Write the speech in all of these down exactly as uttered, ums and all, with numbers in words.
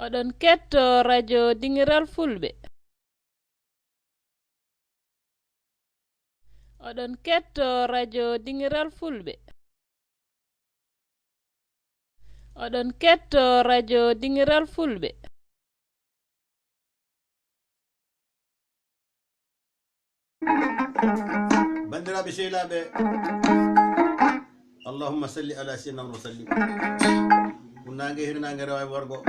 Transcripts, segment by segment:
Oɗon kettoo radio Dingiral Fulɓe. Oɗon kettoo radio Dingiral Fulɓe. Oɗon kettoo radio Dingiral Fulɓe. Banndiraaɓe sehilaaɓe, Allahumma salli ala sayyidina Muhammad wa sallim. Ko naange, hirnaange, rewaay, worgo.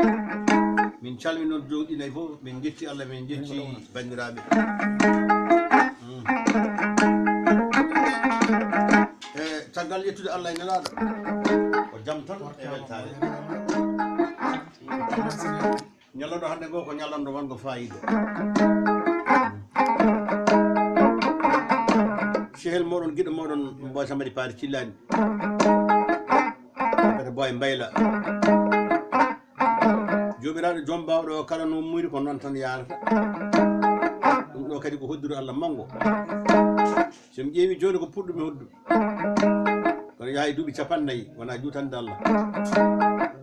Min calmini on jooɗi nayi fof, min njetti Allah, min njetti banndiraaɓe. Mm. E caggal yettude Allah e Nelaaɗo, ko jam tan e weltaare. Ñallanɗo hannde ngo ko ñallanɗo wongo faayiida. Sehil mooɗon, giɗo mooɗon, Mboy Samari Paari Cillani. Kadi Boy Mbayla. Joomiraaɗo joom baawɗo o kala no muuri ko noon tan yaarata. Ɗum ɗo kadi ko hoddude Allah manngo. So mi ƴeewi jooni ko puɗɗumi hoddu. Kono yaha e duuɓi capanɗe nayi, wona juutande Allah.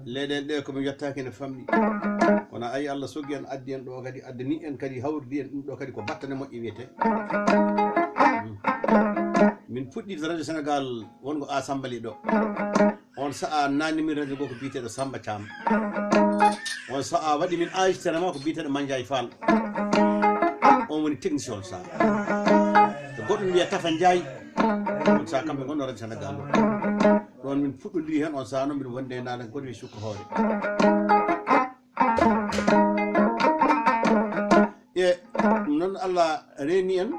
Leyɗeele ɗe ko mi yettaaki ene famɗi. Kono ayi Allah sogi en, addi en ɗo kadi, addani en kadi, hawridi en ɗum ɗo kadi ko battane moƴƴe wiyete. Mm. Min puɗɗi radio Sénégal wongo assemblée ɗo. On sa'a nanni min radio goo ko biyeteeɗo Samba Thiam. On sa'a waɗi min enregistrement ko biyeteeɗo Mandiaye Fall. On woni technicien on sa'a. To goɗɗo ne wiya Tafa Ndiaye. On sa'a kamɓe gonno radio Sénégal ɗo. Ɗon min puɗɗodiri heen on sa'a noon mbiɗo wonde e naange goɗɗo e sukka hoore. E noon Allah reeni en,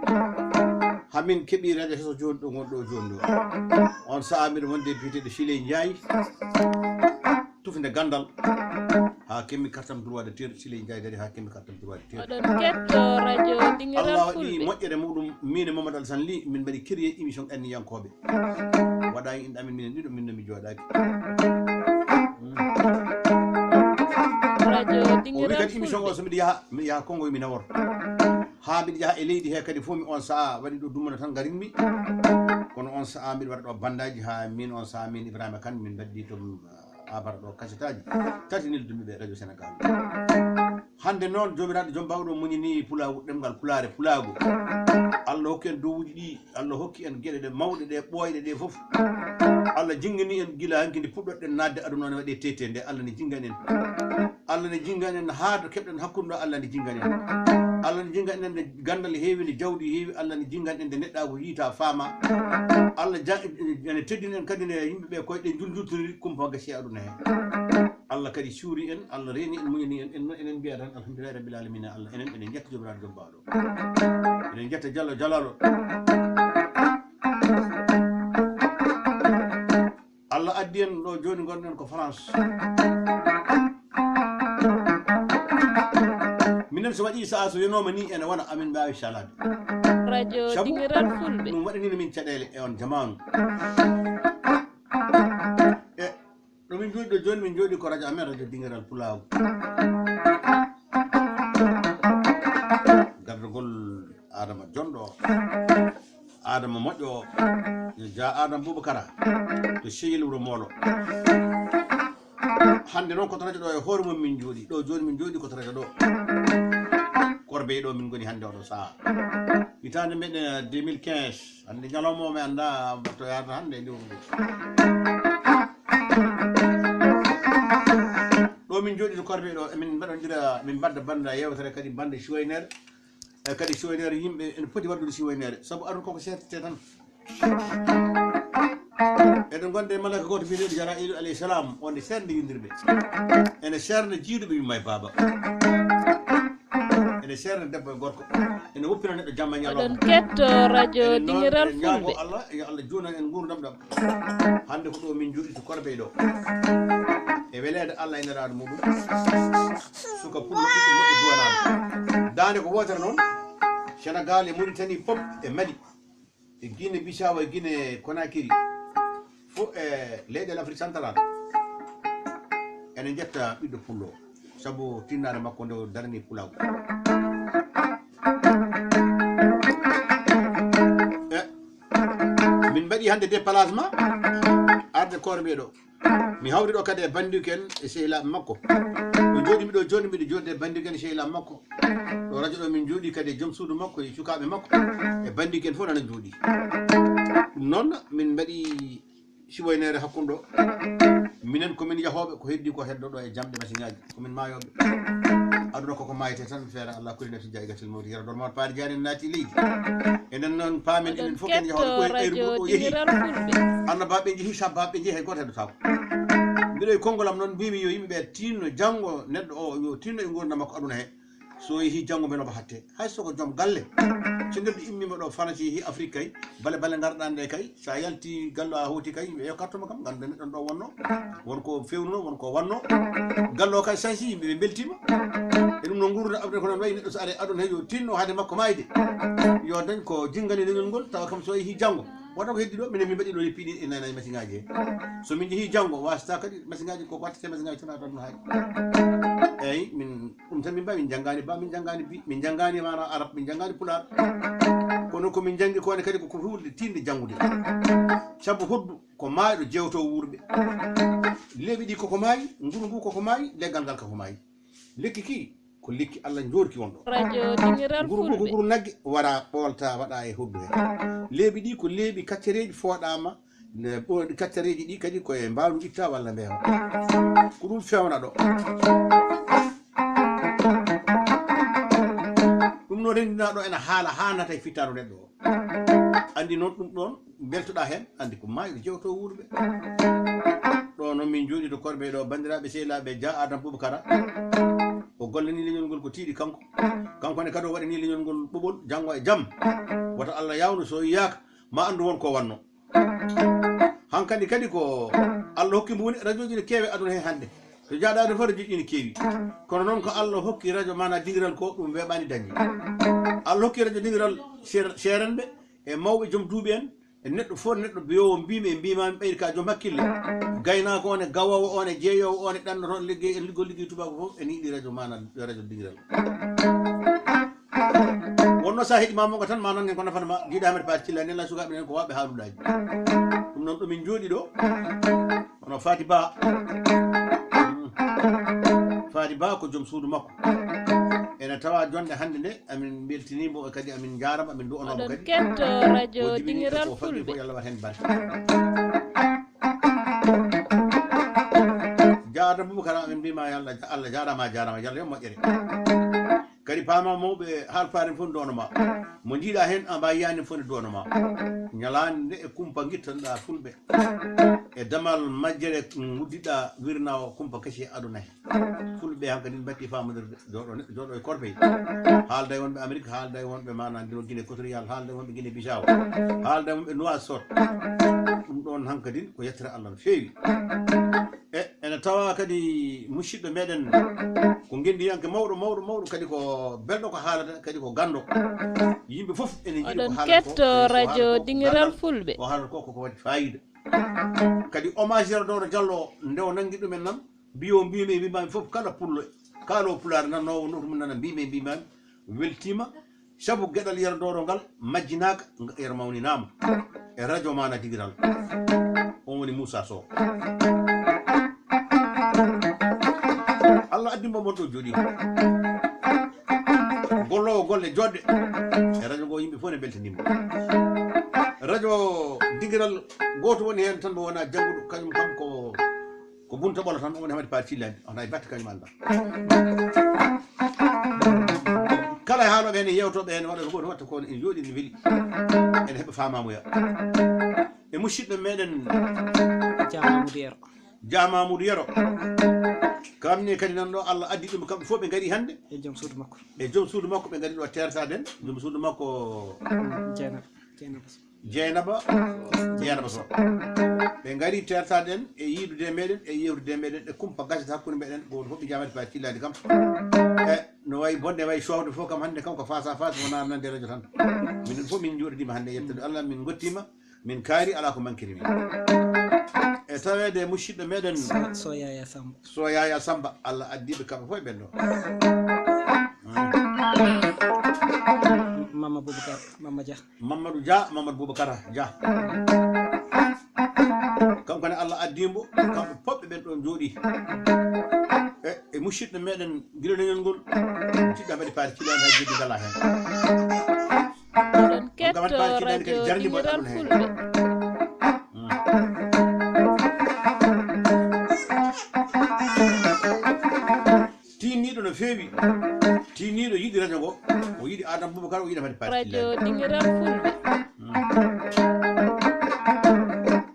haa min keɓi radio heso jooni ɗo ngonɗo o jooni ɗo. On sa'a mbiɗo wonde e biyeteeɗo Siley Ndiaye, tufnde ganndal, haa keɓmi kartam droit de terre, Siley Ndiaye dari haa keɓmi kartam droit de terre. Oɗon kettoo radio Dingiral Fulɓe. Allah waɗi moƴƴere muɗum, min e Mamadou Alassane Ly, min mbaɗi créer émission anniyankooɓe. Waɗaani inɗe amen minen ɗiɗo, min no mi jooɗaaki. Mm. Radio Dingiral Fulɓe. O wi kadi émission o, so mbiɗa yaha, mi yaha Congo, mi nawor. Haa mbiɗa yaha e leydi he kadi fof, mi on sa'a waɗi ɗo dumunna tan ngarinmi. Kono on sa'a mbiɗa waɗa ɗo bandaaji, haa min on sa'a min Ibrahima Kane, min mbaɗdi to, ah, Abara ɗo kasetaaji. Tati neldumiɓe radio Sénégal. Hannde noon, Joomiraaɗo Joom Baawɗo muñini pulaagu, ɗemngal pulaare, pulaagu. Allah hokki en dowuuji ɗi, Allah hokki en geɗe ɗe mawɗe ɗe, ɓooyɗe ɗe fof. Allah jinngini en gila hanki nde puɗɗoɗen naatde aduna o, ne waɗe tete nde, Allah ne jinngani en. Allah ne jinngani en haa to keɓɗen hakkunde o, Allah ne jinngani en. Allah ne jinngani en nde ganndal heewi, nde jawdi heewi, Allah ne jinngani en nde neɗɗaagu yiita faama. Allah ja-, ene teddini en kadi nde yimɓe ɓe koye ɗe njul-, njultiri kumpa gasi e aduna he. Allah kadi suuri en, Allah reeni en, muñani en, en noon enen mbiya tan alhamdulillahi rabbil alamina, Allah enen eɗen njetta Joomiraaɗo Joom Baawɗo. Eɗen njetta Jallo Jalalo. Allah addi en ɗo jooni ngonɗen ko France. Minen so waɗi sa'a so yonooma ni ene wona amin mbaawi salaade. Radio Dingiral Fulɓe. Ɗum waɗanino min caɗeele e on jamaanu. E Ɗo min jooɗi ɗo jooni, min jooɗi ko radio amen, radio Dingiral Pulaagu. Gardagol Adama jonɗo o, Adama moƴƴo o, yo Jah Adama Bubakara to Seyel Wuro Moolo. Hannde noon ko to radio ɗo e hoore mum min jooɗi. Ɗo jooni min jooɗi ko to radio ɗo. Korbe ɗo min ngoni hannde oɗo saha. Hitaande meɗen deux mille quinze. Hannde ñalawma o mi annda to yarata hannde e lewru ndu. Ɗo min jooɗi to Korbe ɗo, emin mbaɗondira, min mbadda banda yewtere kadi banda siwoynere. E kadi siwoynere yimɓe ene poti waddude siwoynere. Sabu aduna koko sertete tan. Eɗen ngonde e malaika goto biyeteɗo Jarailu alayhi salam, wonde sernde yindirɓe. Ene serna jiiduɓe yumma e baaba. Ene serna debbo e gorko. Ene woppina neɗɗo jamma e ñalawma. Oɗon ketto radio Enen noon, Dingiral eɗen ñaago Fulɓe. Allah, yo Allah juunan en nguurndam ɗam. Hannde ko ɗo min jooɗi to Korbe ɗo. E weleede Allah e neraade muɗum. Suka pullo ɓiɗɗo moƴƴo duwanaama. Daande ko wootere noon. Senegal e Mauritanie pop e Mali. E Guinée Bissau e Guinée Conakry. Fof e leyɗe l'Afrique centrale. Ene njetta ɓiɗɗo pullo. Sabu tinnaare makko nde o darani pulaagu. E min mbaɗi hannde déplacement arde Korbe ɗo. Mi hawri ɗo kadi e banndiraaɓe en e sehilaaɓe makko. Ko Jooɗi miɗo, jooɗi miɗo jooɗde e banndirgel sehilaaɓe makko. Ɗo radio ɗo min jooɗi kadi e joom suudu makko e cukaaɓe makko. E banndirgel fof nana jooɗi. Ɗum noon min mbaɗi siwoyneere hakkunde o. Minen ko min yahooɓe, ko heddi ko heddo ɗo e jamɗe masiŋaaji. Ko min maayooɓe. Aduna koko maayete tan, feere Allah kuli nafsi jaa'iqatul mawti. Yero Dormaat Paari Jaani naati leydi. Enen noon paamen, enen fof ken yahooɓe ko e ayru radio ɗo yehi. Annabaaɓe njehi, sabbaaɓe njehi, hay gooto heddotaako. Mbiɗo e konngol am noon, mbimi yo yimɓe ɓe tinno janngo neɗɗo o, yo tinno e nguurndam makko aduna he. So yehi janngo, mbele omo hatte. Hay so ko joom galle. So neɗɗo immima ɗo Farayse, yehi Afrik kay, bale bale ngarɗaa nde kay, sa yalti galle a hawti kay, yimɓe yokkattoma kam, nganndu neɗɗo ɗo wonno, won ko fewnuno, won ko wanno. Galle o kay sañsi, yimɓe ɓe mbeltima. E ɗum noon nguurndam aduna ko noon wayi, neɗɗo so ari aduna he yo tinno haade makko maayde. Yo dañ ko jinngani leñol ngol, tawa kam so yehi janngo. Wata ko heddi ɗo, minen min mbaɗi ɗo e piɗi e nanayi masiŋaaji he. So min njehi janngo, wasata kadi masiŋaaji ko wattete masiŋaaji tan a tan no haaji. Eyyi, min ɗum tan min mbawi, min janngaani ba, min janngaani bi, min janngaani maana arab, min janngaani pulaar. Kono ko min janngi ko ne kadi ko ko huurde tiinde janngude. Sabu hoddu ko maayɗo jewto wuurɓe. Leeɓi ɗi koko maayi, nguru ngu koko maayi, leggal ngal koko maayi. Lekki ki ko lekki Allah njoorki won ɗo. Radio Dingiral Nguru ngu ko Fulɓe. Nguru nagge wara ɓoolta waɗa e hoddu he. Leeɓi ɗi ko leeɓi kaccereeji fooɗaama, ne ɓo-, kaccereeji ɗi kadi ko e mbaawdi itta walla mbeewa. Ko ɗum fewna ɗo. Ɗum no renndina ɗo ena haala haanata e fittaandu neɗɗo o. Anndi noon ɗum ɗoon mbeltoɗaa heen, anndi ko maayɗo jewto wuurɓe. Ɗo noon min jooɗi to Korbe ɗo, banndiraaɓe sehilaaɓe, Dia Adama Boubacara. O gollani leñol ngol ko tiiɗi kanko. Kanko ne kadi o waɗani leñol ngol ɓoɓol, janngo e jam. Wata Allah yaawnu so yiyaaka, ma anndu won ko wanno. Hankadi kadi ko Allah hokki mbo woni radio ji ne keewi aduna he hannde. To jaaɗaade fof radio ji ne keewi. Kono noon ko Allah hokki radio mana dingiral ko ɗum weeɓaani dañde. Allah hokki radio dingiral seer-, seerenɓe e mawɓe joom duuɓi en, e neɗɗo fof neɗɗo mbiyowo mbimi e mbimami ɓeyri ka joom hakkille. Gaynaako on e gawoowo on e jeeyowo on e ɗannoto on liggey en liggol liggey tubaaku fof ene yiɗi radio mana radio dingiral. Wonno sa heɗi ma monga tan ma nangen ko nafata ma jiiɗa hamet paati cillani en la sukaaɓe nen ko waɓɓe haalulaaji. Ɗum noon ɗo min jooɗi ɗo. Hono Fadi Ba. Mm. Fadi Ba ko joom suudu makko. Ene tawa jonde hannde nde, amin mbeltini mo kadi, amin njaarama, amin ndu'anoo mo kadi. Oɗon ketto radio Dingiral Fulɓe. Yalla wat heen barke. Jaada Boubacar, amin mbima yalla, Allah jaarama, jaarama, yalla yo moƴƴere. Kadi paama mawɓe haalfaare fof ndu'anoo ma. Mo njiiɗa heen a mbawi yani fof ne ndu'anoo ma. Ñalaande nde e kumpa ngittanɗa fulɓe. E damal majjere nguddiɗa wirnawo kumpa kasi e aduna he. Fulɓe hankadi mbatti famondirde jooɗo neɗɗo jooɗo e Korbe. Haalda e wonɓe Amérique, haalda e wonɓe mana ndino Guinée Équatoriale, haalda e wonɓe Guinée Bissau, haalda e wonɓe Nouakchott. Ɗum ɗon hankadi ko yettere Allah no feewi. E ene tawa kadi musidɗo meɗen ko ngendiyanke mawɗo mawɗo mawɗo kadi ko belɗo ko haalata kadi ko gando. Yimɓe fof ene njiɗi ko haalata ko. Oɗon ketto radio Dingiral Fulɓe. Ko haalata ko koko waɗi fayida. Kadi hommage Yero Doro Diallo nde o nangi ɗumen nan mbiyo mbimi e mbimami fof kala pullo kala o pulaar nannowo noto mum nana mbimi e mbimami weltima sabu geɗal Yero Doro ngal majjinaka. Yero mawninaama e radio mana digiral. On woni Moussa Sow. Allah addi mo mon ɗo jooɗi gollowo golle joɗɗe e radio ngo yimɓe fof ne beltanimo. Radio digiral goto woni hen tan mo wona jannguɗo kañum kam ko ko bunta ɓolo tan woni hamadi paati fillani on hay batte kañum anda. Kala e haaloɓe hen e yewtoɓe hen waɗata goto watta ko ene jooɗi ne weeli ene heɓa famamuya. E musidɗo meɗen Jamamudu Yero. Jamamudu Yero. Kamne kadi nan ɗo Allah addi ɗum kamɓe fof ɓe gari hande e joom suudu makko. E joom suudu makko ɓe gari ɗo tertaden joom suudu makko. Jeenaba. Jeenaba Sow. Jeenaba Jeenaba Sow. Ɓe gari tertaden e yiidude meɗen e yewtude meɗen e kumpa gasata hakkude meɗen goto fof ɓe jamati pa cilladi kam. E no wayi bonde wayi sowde fof kam hande kam ko face à face wona nande radio tan. Minen fof min joɗodima hande yettude Allah min gottima. Min kaari ala ko mankiri min. E tawede musidɗo meɗen so yaya samba so yaya samba Allah addiɓe kamɓe fof e ɓen ɗo. Mama Boubacar Mama Dia. Mamadou Dia Mamadou Boubacar Dia. Kanko ne Allah addimbo kamɓe fof ɓe ɓen ɗon jooɗi. E Musidɗo meɗen gila leñol ngol, musidɗo Amady Paari Cilani, hay jidde ngala hen. Oɗon ketto radio Dingiral Fulɓe. Tinniiɗo no feewi, tinniiɗo yiɗi radio ngo, o yiɗi Adama Boubacar, o yiɗi Amady Paari Cilani. Dingiral Fulɓe.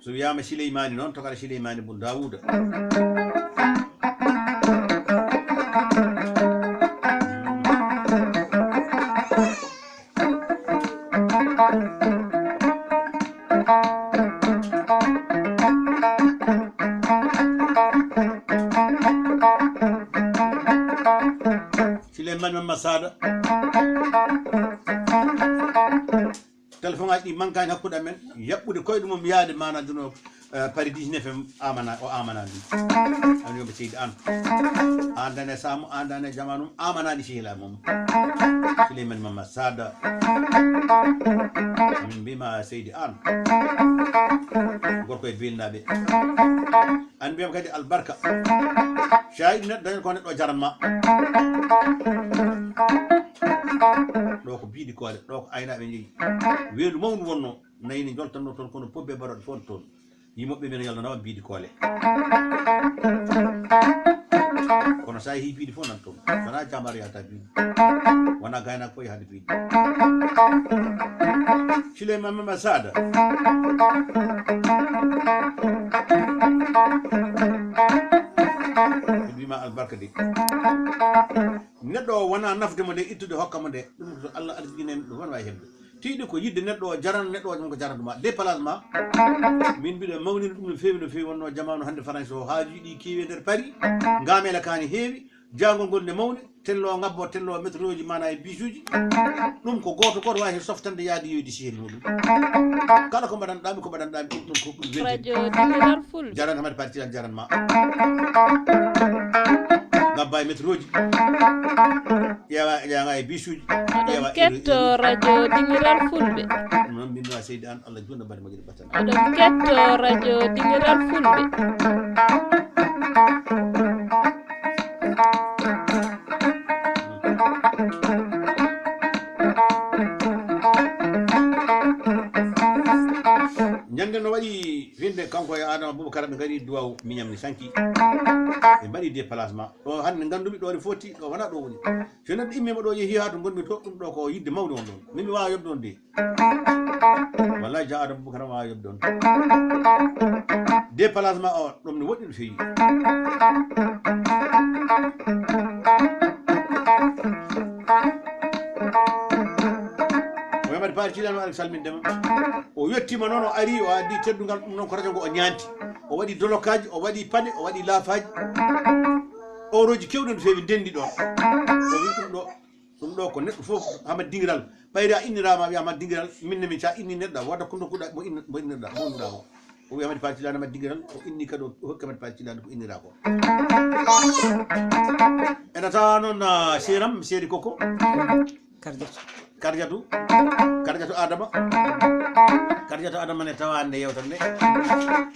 So wiyaama Sileymaani noon, tokara Sileymaani bun Daawuuda. Sileymaani Mamma Saada. Téléphone aji ɗi mankaani hakkunde amen, yaɓɓude koyɗe mum yaade mana duno, eh, Paris dix-neuf F M amana, o amana ɗum. An yomɓe seydi an. An dane samu, an dane jamanu, amana ɗi sehila mum. Sileyman Mama Sada. Min mbima seydi an. Gorko e bilnaɓe. An mbiyam kadi albarka. Sa yiɗi neɗɗo daña ko neɗɗo jaran ma. Ɗo ko biidi koole, ɗo ko aynaaɓe njeyi. Weelu mawndu wonno, nayi ne njoltanno toon, kono pobbe baroɗe fof toon. Yimoɓe men yalnanawa biidi koole. Kono sa yehi biidi fof nan toon. Wona jambaaro yahata biidi. Wona gaynaako fof yahata biidi. Sileyman Mama Sada. Mi wima albarka de. Neɗɗo o wona nafde mo nde, ittude hokka mo nde. Ɗum ko Allah arjiginen, ɗum wona wawi heɓde. Tiiɗi ko yidde neɗɗo o jarana neɗɗo o, ko jarana ma. Déplacement. Min mbiɗo mawnina ɗum no feewi, no feewi, wonno jamanu hannde Faransi o, haajuji ɗi keewi e nder Paris. Ngamela kaani heewi, jangol ngol ne mawni, tello ngabbo, tello métroji mana e bisuji. Ɗum ko goto goto wawi hen softande yaade yoyde sehil muɗum. Kala ko mbaɗanɗami, ko mbaɗanɗami ɗum ɗon ko ɗum weldi. Radio Dingiral Fulɓe. Jaran Hamad Partiran jaran ma. Ngabba e métroji. Ƴeewa, ƴeewa e bisuji. Oɗon ketto radio Dingiral Fulɓe. Noon mbinno a seydi an, Allah juutno bade moƴƴere batana. Oɗon ketto radio Dingiral Fulɓe. Ñande no waɗi finde kanko e Adama Boubacar ɓe ngari duwaw miñam ni sanki. Ɓe mbaɗi déplacement. Ɗo hannde ngandumi ɗo ne foti, ɗo wona ɗo woni. So neɗɗo immima ɗo yehi ha to gonmi to, ɗum ɗo ko yidde mawde on ɗon. Min mi wawa yobde on de. Wallahi ja Adama Boubacar wawa yobde on. Déplacement o, ɗum ne woɗɗi no feewi. O yamata Paari Cilano Alek salmindema. O yettima noon, o ari, o addi teddungal, ɗum noon ko radio ngo o ñaanti. O waɗi dolokaji, o waɗi paɗe, o waɗi laafaji. Oroji kewɗi no feewi ndendi ɗon. O wi ɗum ɗo, ɗum ɗo ko neɗɗo fof Hamad Dingiral. Ɓayri a innirama, wiyama Dingiral, min ne min sa inni neɗɗo, wadda ko dokkuɗa, mo inna, mo innirɗa, mo innirɗa o. O wi Hamad Paari Cilano Hamad Dingiral, o inni kadi, o hokki Hamad Paari Cilano ko innira ko. Ena tawa noon, ah, seeram, seeri koko. Karjatu. Karjatu. Karjatu Adama. Karjatu Adama ne tawa hannde yewtere nde.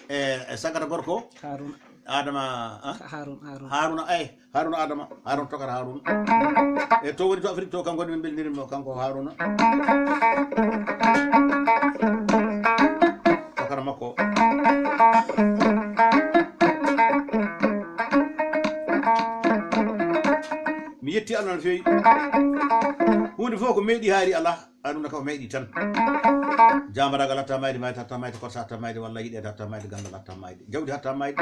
E, e sagata gorko. Haruna. Adama, ah? Harun, Harun. Haruna, ay. Haruna Adama. Haruna Tokar Haruna. E to woni to Afrique to, kanko woni min belnirimo, kanko Haruna. Tokar makko. Mi yetti Allah no feewi. Huunde fof ko meeɗi haari alaa, aduna ka ko meeɗi tan. Jaambaraagal hatta mayde, mayde hatta mayde, korsa hatta mayde, walla yiɗeede hatta mayde, ganndal hatta mayde, jawdi hatta mayde.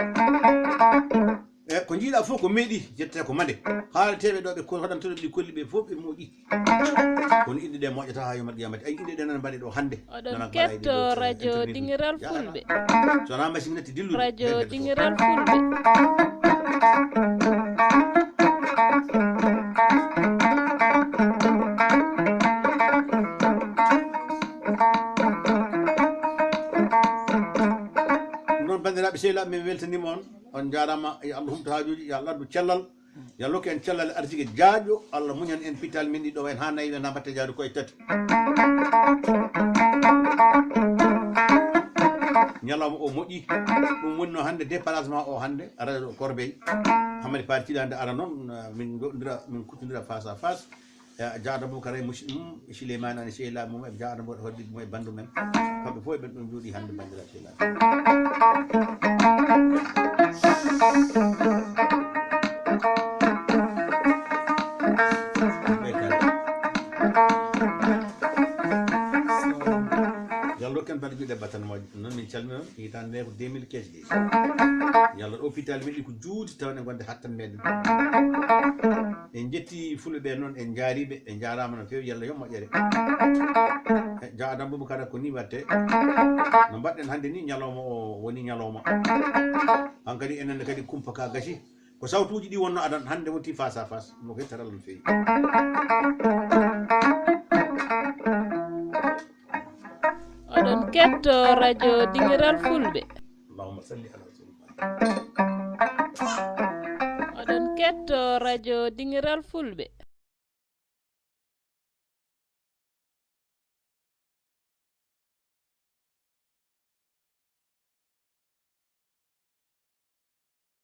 E ko njiiɗa fof ko meeɗi, jettete ko mande. Haalateeɓe ɗo ɓe ko waɗantoɗo ɗi kolli ɓe fof ɓe moƴƴi. Kono inɗe ɗe moƴƴata haa yawmal qiyamati. Ay, inɗe ɗe nan mbaɗe ɗo hannde. Oɗon ketto radio Dingiral Fulɓe. So wonaa machine natti dillude. Radio Dingiral Fulɓe. Noon, banndiraaɓe sehilaaɓe, min weltaniima on. On njaaraama, yo Allah humto haajuuji, yo Allah addu cellal. Yo Allah hokku en cellal, arsike jaajɗo. Allah muñan en pital min ɗiɗo en haa nayi, en haa mbatte jaari koye tati. Ñalawma o moƴƴi. Ɗum woni no hannde déplacement o hannde, radio Corbeil. Hamadi Paari Tiɗande ara noon, eh, min ngoɗndira, min kuttondira face à face. Eh, Jaada Boubacar e musidɗo mum, Souleymane Ani Sehilaaɓe mum, e Jaada Boubacar hoddii ɗum e banndu men. Kamɓe fof eɓe ɗon njooɗii hannde, banndiraaɓe sehilaaɓe. Ɓe kala. Yo Allah rokku en balɗe juuɗe battanmooje. Noon min calmina on, hitaande nde ko deux mille quinze de. Yo Allah rokku hitaande men ɗi ko juuti taw ene gonde hattan meɗen. En njetti fulɓe ɓe noon, en njaariɓe, ɓe njaaraama no feewi, yo Allah yoɓ moƴƴere. E Jaada Boubacar ko ni watte. No mbaɗɗen hannde ni, ñalawma o woni ñalawma. Hankadi enen kadi kumpa ka gasi. Ko sawtuuji ɗi wonno adan, hannde wonti face à face. No ko taral no feewi. Oɗon ketto radio Dingiral Fulɓe. Allahumma salli ala rasulillah. Oɗon ketto radio Dingiral Fulɓe.